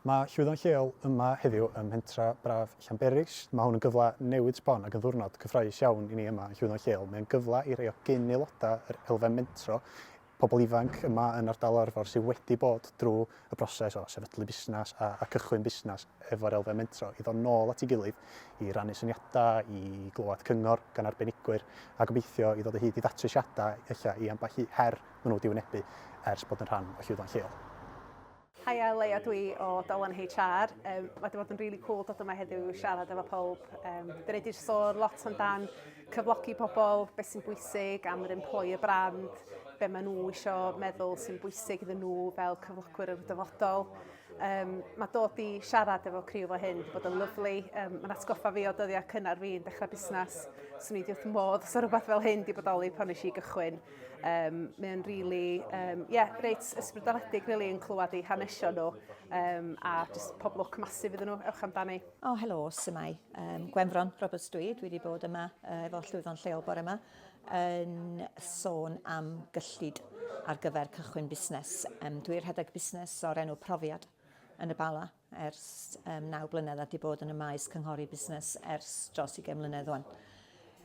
Mae Llwyddo'n Lleol yma heddiw ym mhentra braf Llanberis. Mae hwn yn gyfle newydd sbon ac yn ddiwrnod cyffrous iawn i ni yma yn Llwyddo'n Lleol. Mae'n gyfle i rei o gyn-aelodau yr elfen mentro, pobl ifanc yma yn ardal Arfor sydd wedi bod drwy y broses o sefydlu busnes a, a cychwyn busnes efo'r elfen mentro i ddod nôl at ei gilydd i rannu syniadau, i glywed cyngor gan arbenigwyr a gobeithio i ddod o hyd i ddatrysiadau ella i ambell i her maen nhw wedi wynebu ers bod yn rhan o Llwyddo'n Lleol. Haia, Leia dwi o Dolen HR. Um, mae wedi bod yn really cool dod yma heddiw i siarad efo pawb. Um, Dyn ni wedi sôn lot amdan cyflogi pobl, beth sy'n bwysig am yr employer brand, be maen nhw eisiau meddwl sy'n bwysig iddyn nhw fel cyflogwyr yr dyfodol. Um, mae dod i siarad efo criw fel hyn wedi bod yn lyflu. Um, mae'n atgoffa fi o dyddiau cynnar fi yn dechrau busnes. Swn i wedi wrth modd os rhywbeth fel hyn wedi bodoli pan nes i gychwyn. Um, mae o'n really, um, yeah, reit ysbrydoledig really yn clywed eu hanesion nhw um, a just pob lwc masif iddyn nhw. Ewch amdani. O, oh, helo, symau. Um, Gwenfron Roberts dwi, dwi wedi bod yma uh, efo Llwyddo'n Lleol bore yma yn sôn am gyllid ar gyfer cychwyn busnes. Um, dwi'n rhedeg busnes o'r enw Profiad yn y Bala ers um, 9 blynedd a 'di bod yn y maes cynghori busnes ers dros 20 mlynedd wan.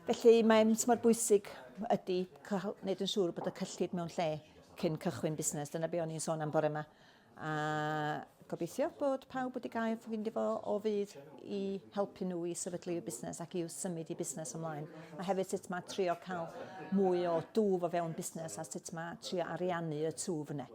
Felly mae'n mor bwysig ydy wneud yn siŵr bod y cyllid mewn lle cyn cychwyn busnes. Dyna be o'n i'n sôn am bore yma. A gobeithio bod pawb wedi gael ffeindio fo o fydd i helpu nhw i sefydlu eu busnes ac i'w symud i busnes ymlaen. A hefyd sut mae trio cael mwy o dwf o fewn busnes a sut mae trio ariannu y twf yna.